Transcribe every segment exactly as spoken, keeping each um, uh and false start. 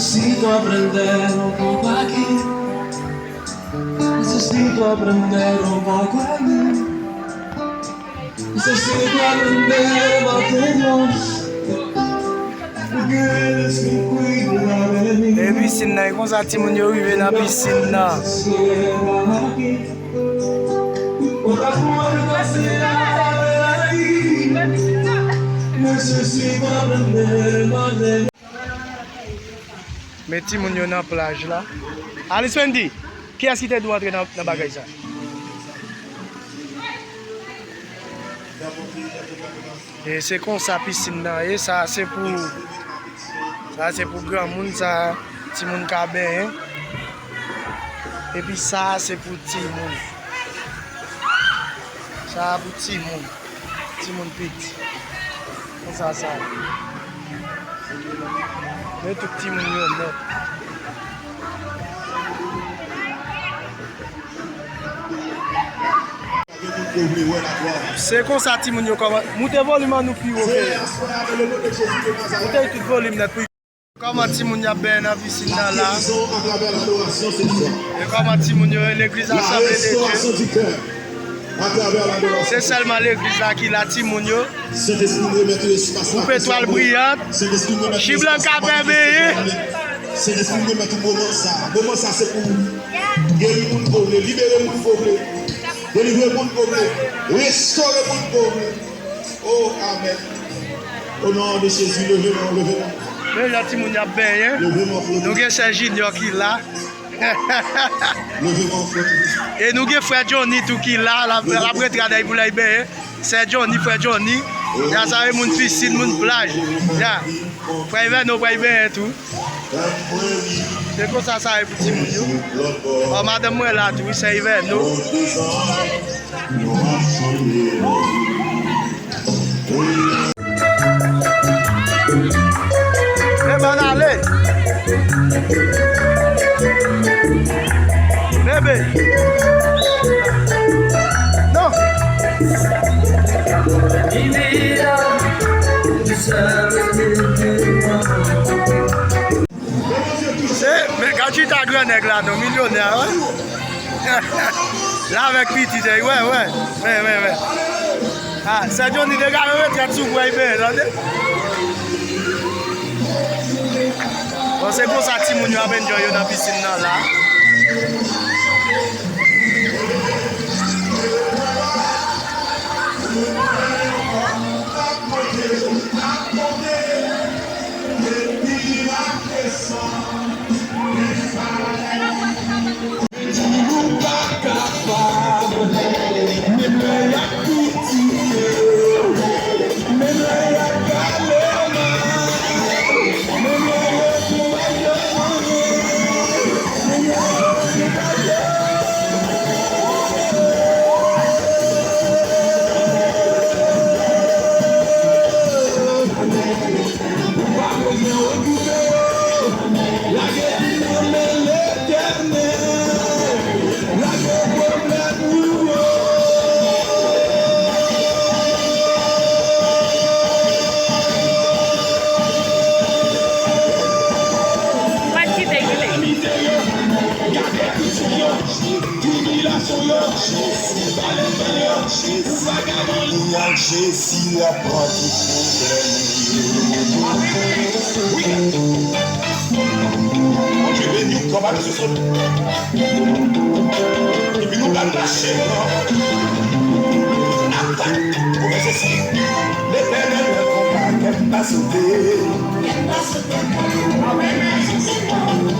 Necesito aprender un poco aquí. Necesito aprender un poco allí. Necesito aprender más de Dios. Porque eres quien cuida de mí. E pisin nan, e konsa timoun yo rive nan pisin nan. Otra puerta se abre aquí. Necesito aprender más de Men timoun yo nan plaj la. Alice Wendy, kiyès ki te di w antre nan, nan bagay sa? E se konsa pisin nan ye. Sa se pou, sa se pou granmoun, sa timoun ka benyen. Epi sa se pou timoun. Sa pou timoun. Timoun piti. Konsa sa ye. Men tout timoun yo nèt. Se konsa timoun yo kòman. Moute volim an nou pi wo ke. Moute tout volim nèt pou Kòman timoun y ap benyen nan pisin nan la? E kòman timoun yo, legliz Asanble de Dye. Se sèlman legliz la ki la, timoun yo. Koupe twal briyant. Chiblanka fè benyen. Sentespri, m remèt ou moman sa. Moman sa se pou ou. Geri moun ke w vle, libere moun ke w vle, delivre moun ke w vle, restore moun ke w vle. Oh, amèn. O non de Jezi, leve men w, leve men w. Men jan timoun y ap benyen. Leve men w, leve men w. Nou gen sè Junior ki la. Leve men w, leve men w. E nou gen frè Johnny tou ki la, l ap, l ap rete la pou l al benyen. Sè Johnny, frè Johnny. Ya sa e moun pisin, moun plaj. Ya. Frè Ivèno pral benyen tou. Se konsa sa ye pou timoun yo. Ò, madanm mwen la tou, wi, sè Ivèno. Men bann ale. Bebe. Non. Se, men gad chita gran nèg la non, milyonè, wè. La avèk pitit, wè, wè. Wè, wè, wè. Ah, sè Johnny degaje retrèt sou kò w, ben, tande. Bon, se konsa timoun yo ap enjoy yo nan pisin nan la. Tribilasyon yo, pale fè yo, vagabon yo. Jezi ap pran tout pwoblèm yo. Wi. Bondye beni w, kòman nou sou sot. Epi nou pral mache pran atak pou fè sesi. Letènèl nan konba, kè m pa sote. Kè m pa sote non.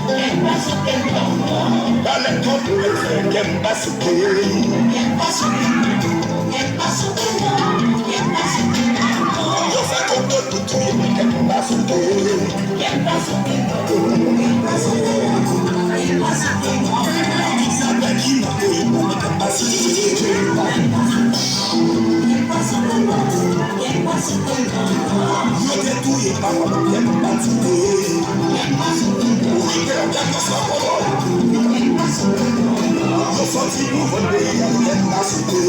Kè m pa sote non. Talè kontre fè kè m pa sote. Kè m pa sote non. Kè m pa sote non. Kè m pa sote non. Yo fè konplo pou touye mwen, kè m pa sote. Kè m pa sote non. Kè m pa sote non. Kè m pa sote non. Ki sa fè ki nan touye mwen, kè m pa sote. Kè m pa sote non. Yo te touye papa m, kè m pa sote. Yo sòti pou vann peyi a, kè m pa sote.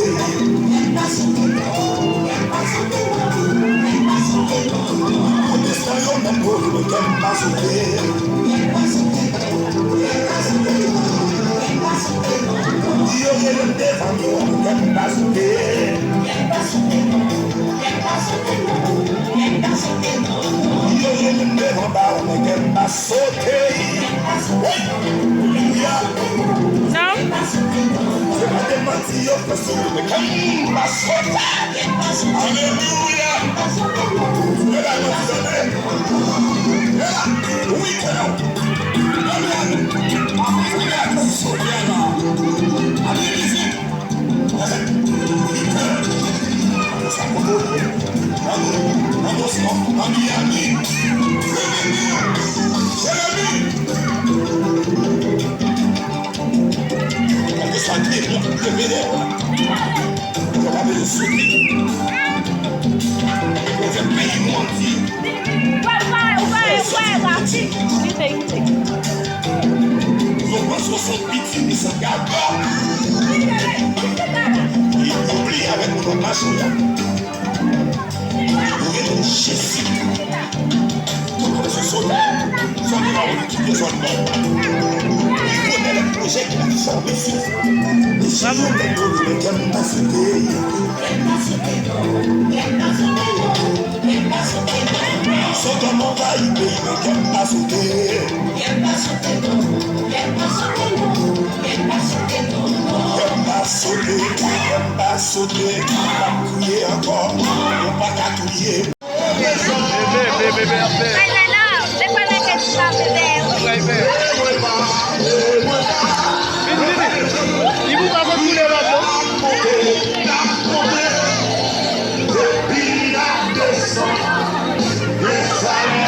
Pwotestan yo Yo rele m devan miwa, kè m pa sote. Yo rele m devan bawon, kè m pa sote. Wi. Alelouya. Se pa de manti yo fè sou mwen, kè m pa sote. Alelouya. Mwen la, mwen tande. Mwen la. Wi, kè yo. Amen. Amen. Amen. Amen. Yo panse w se yon pitit, li se gagò. Li bliye avèk moun nan mache a. Yo rele l Jezi. Yo panse w se sòtè. Sòtè pa vle kite zòn nan. Li konnen lè pwojè ki nan fòme sou. Li chanje lè yo rele kè m pa sote. Sot an montay peyi mwen, kè m pa sote. Kè m pa sote, kè m pa sote, kè m pa sote, kè m pa sote, m ap kriye ankò, yo pa ka touye m. Bebe, bebe, bebe, bebe. Vini, vini. Li pou pa konn koule lòt, non. Depi n ap desann Desalin,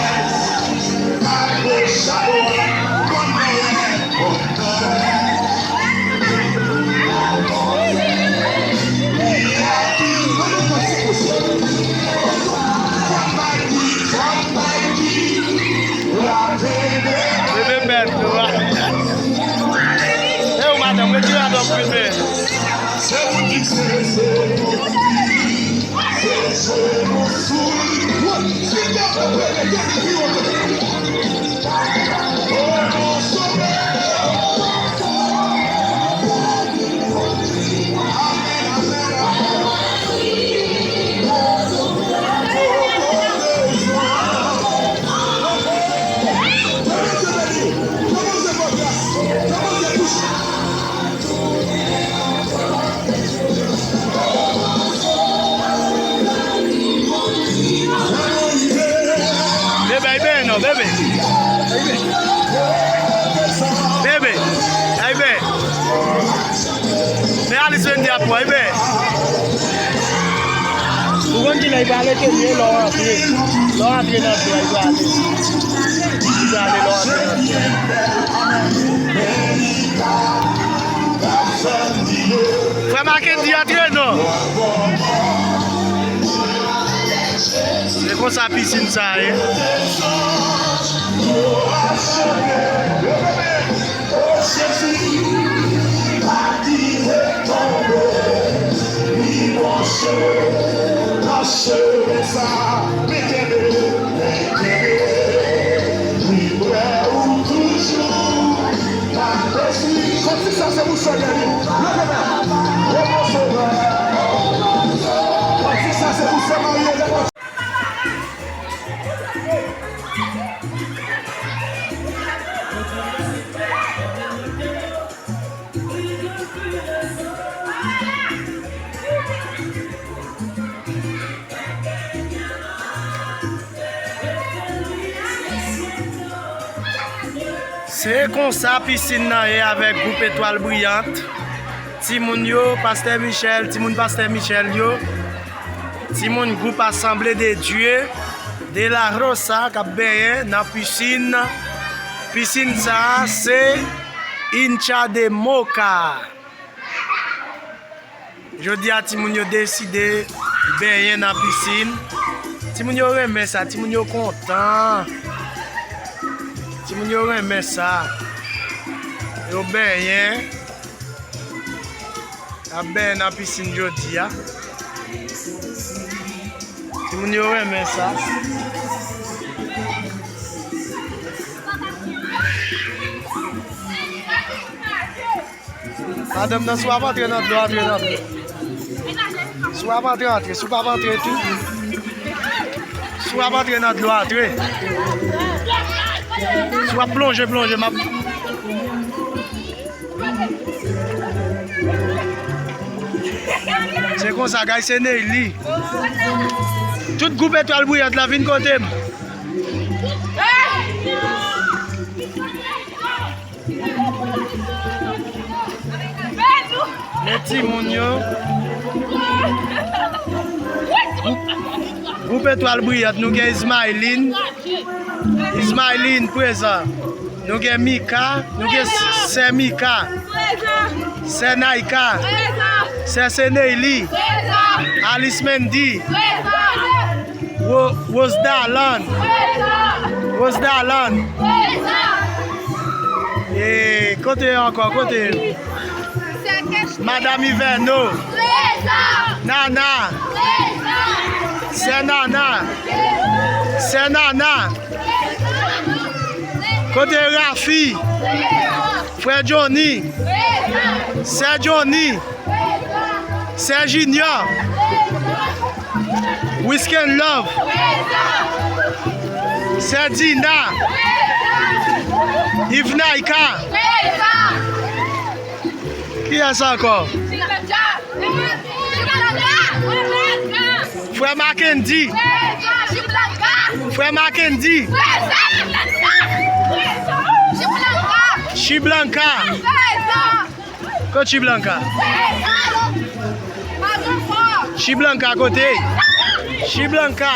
ak Bechadòl, Bòn Mòrè, Bòn Mòrè. Bebe bèt, wi. E ou madanm, retire a dòk filme. Bebe, ay ben non, bebe. Bebe, ay ben. Men Alice vin di apre, ay ben. Ou konn kilè li prale ke li ye, lè w antre. Lè w antre nan dwa, li prale. Li prale lè w antre nan dwa. Frè Mackendy antre non. Se konsa pisin sa ye. Se konsa pisin nan ye avèk gwoup Etwal Briyant. Timoun yo, Pastè Michel, timoun Pastè Michel yo. Timoun gwoup Assemblée de Dieu de la Rosa k ap benyen nan pisin. Pisin sa a se Hincha de Moca. Jodi a, timoun yo deside benyen nan pisin. Timoun yo renmen sa, timoun yo kontan. Timoun yo renmen sa. Yo benyen. Y ap benyen nan pisin jodi a. Timoun yo renmen sa. Madanm nan, si w ap antre nan dlo, antre nan dlo. Si w ap antre, antre. Si w p ap antre tou. Si w ap antre nan dlo, antre. Si w ap plonje, plonje. M ap Se konsa, guys, se Neyli. Tout gwoup Etwal Bwiyant la vin kote m. Men timoun yo. Gwoup, gwoup Etwal Bwiyant, nou gen Ismaïline. Ismaïline prezan. Nou gen Mika, nou gen s- sè Mika, sè Naïka, sè Seneyli, Alice Mendy, Ro- Rose Dalan, Rose Dalan. E kote ankò, kote? Madanm Ivèno. Nana. Sè Nana. Sè Nana. Kote Rafi? Frè Johnny. Sè Johnny. Sè Junior. Wisken Love. Sè Dina. Yves Naïka. Kiyès ankò? Frè Mackendy. Frè Mackendy. Chiblanca. Kote Chiblanca? Chiblanca kote? Chiblanca.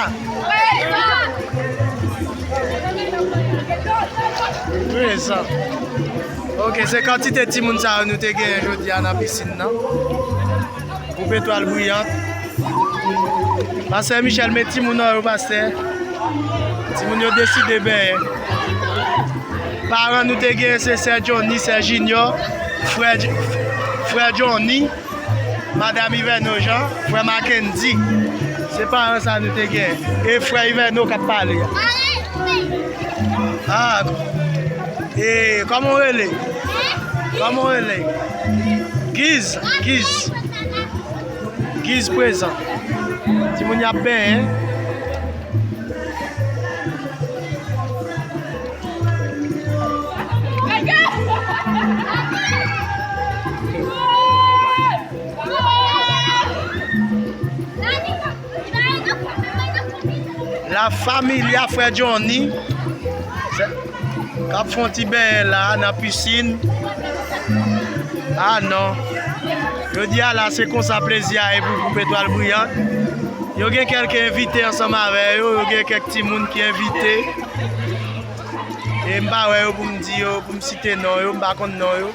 Prezan. Ok, se kantite timoun sa yo nou te genyen jodi a nan pisin nan. Gwoup Etwal Bwiyant. Pastè Michel, met timoun nan yo, pastè. Timoun yo deside benyen. Paran nou te genyen se sè Johnny, sè Junior, frè, frè Johnny, madanm Ivèno Jean, frè Mackendy. Se paran sa nou te genyen. E frè Ivèno k ap pale a. Ah, e kòman w rele? Kòman w rele? Giz, Giz. Giz prezan. Timoun y ap benyen. La Familia, frè Johnny. K ap fè yon ti benyen la nan pisin. Ah non. Jodi a la, se konsa plezi a ye pou gwoup Etwal Bwiyant. Yo gen kèlke envite ansanm avè yo, yo gen kèk timoun ki envite. E m pa wè yo pou m di yo, pou m site non yo, m pa konn non yo.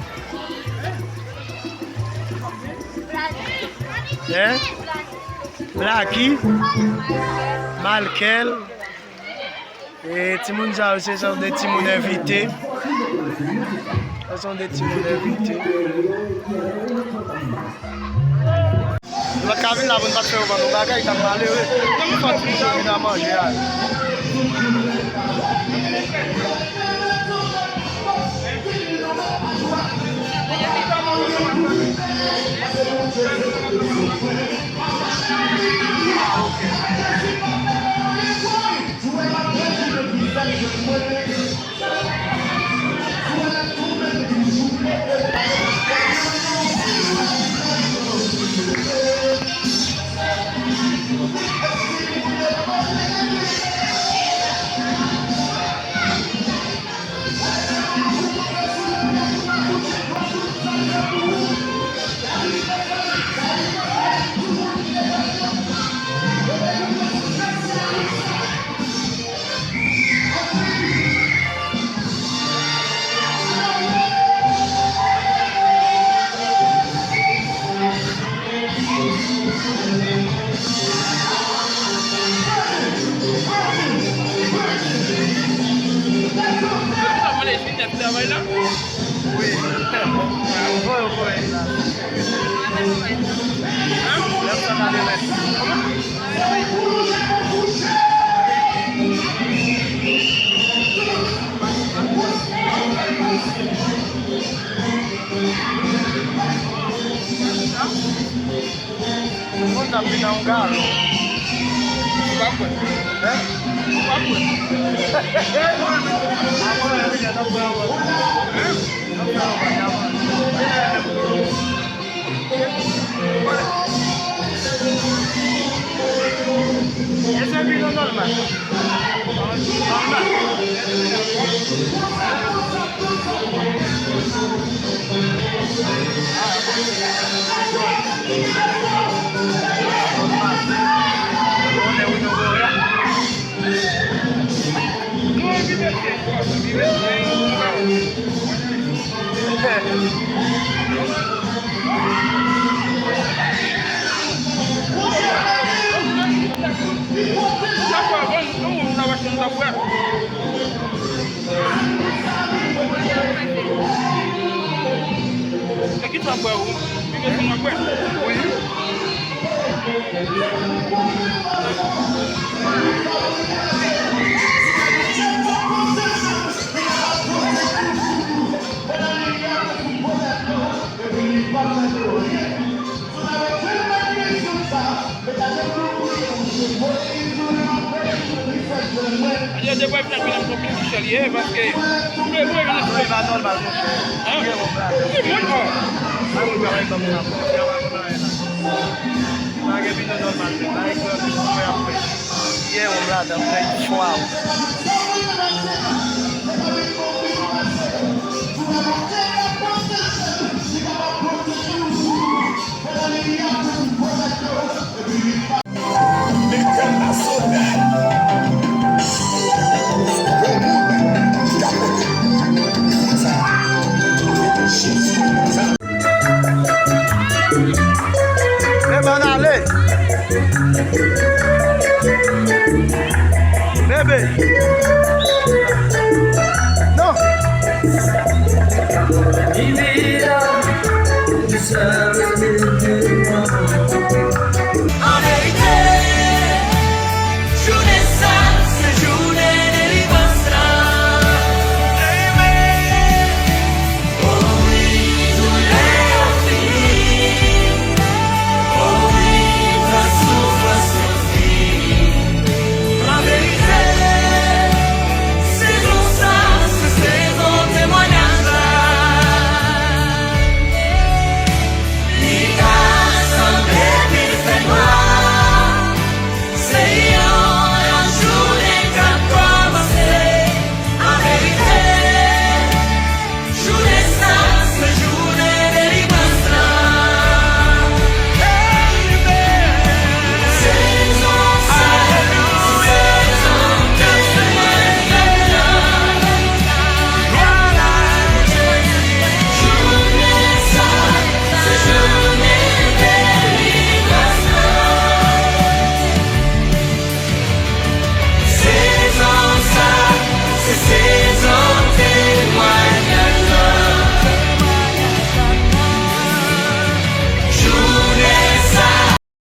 Hein? Blacky, Malkel. E timoun sa yo, se son de timoun envite. Se son de timoun envite. Nou pa t ka vin la pou n pa t fè yo ban nou bagay, t ap malere. Fò timoun yo vin a manje a. N ap vin nan yon galon. Ou pa kwè? Hein? Ou pa kwè? Hein? E se vin nan nòmal. E ki sa w ap bwè ou? Li gen sa w ap bwè? Wi. Alyè de bwè vin ak vin ak konpil ki chè li ye, paske pou mwen, mwen vin ak... Non, e pa nòmal, monchè. Hein? Gen yon bagay. Wi, mwen, oh. Sa yon bagay kòm sa, monchè. Bagay vin nòmal, men bagay kòm sa, mwen ap fè. Gen yon ladan, fè chwa. Ebyen, ann ale. Bebe. Non.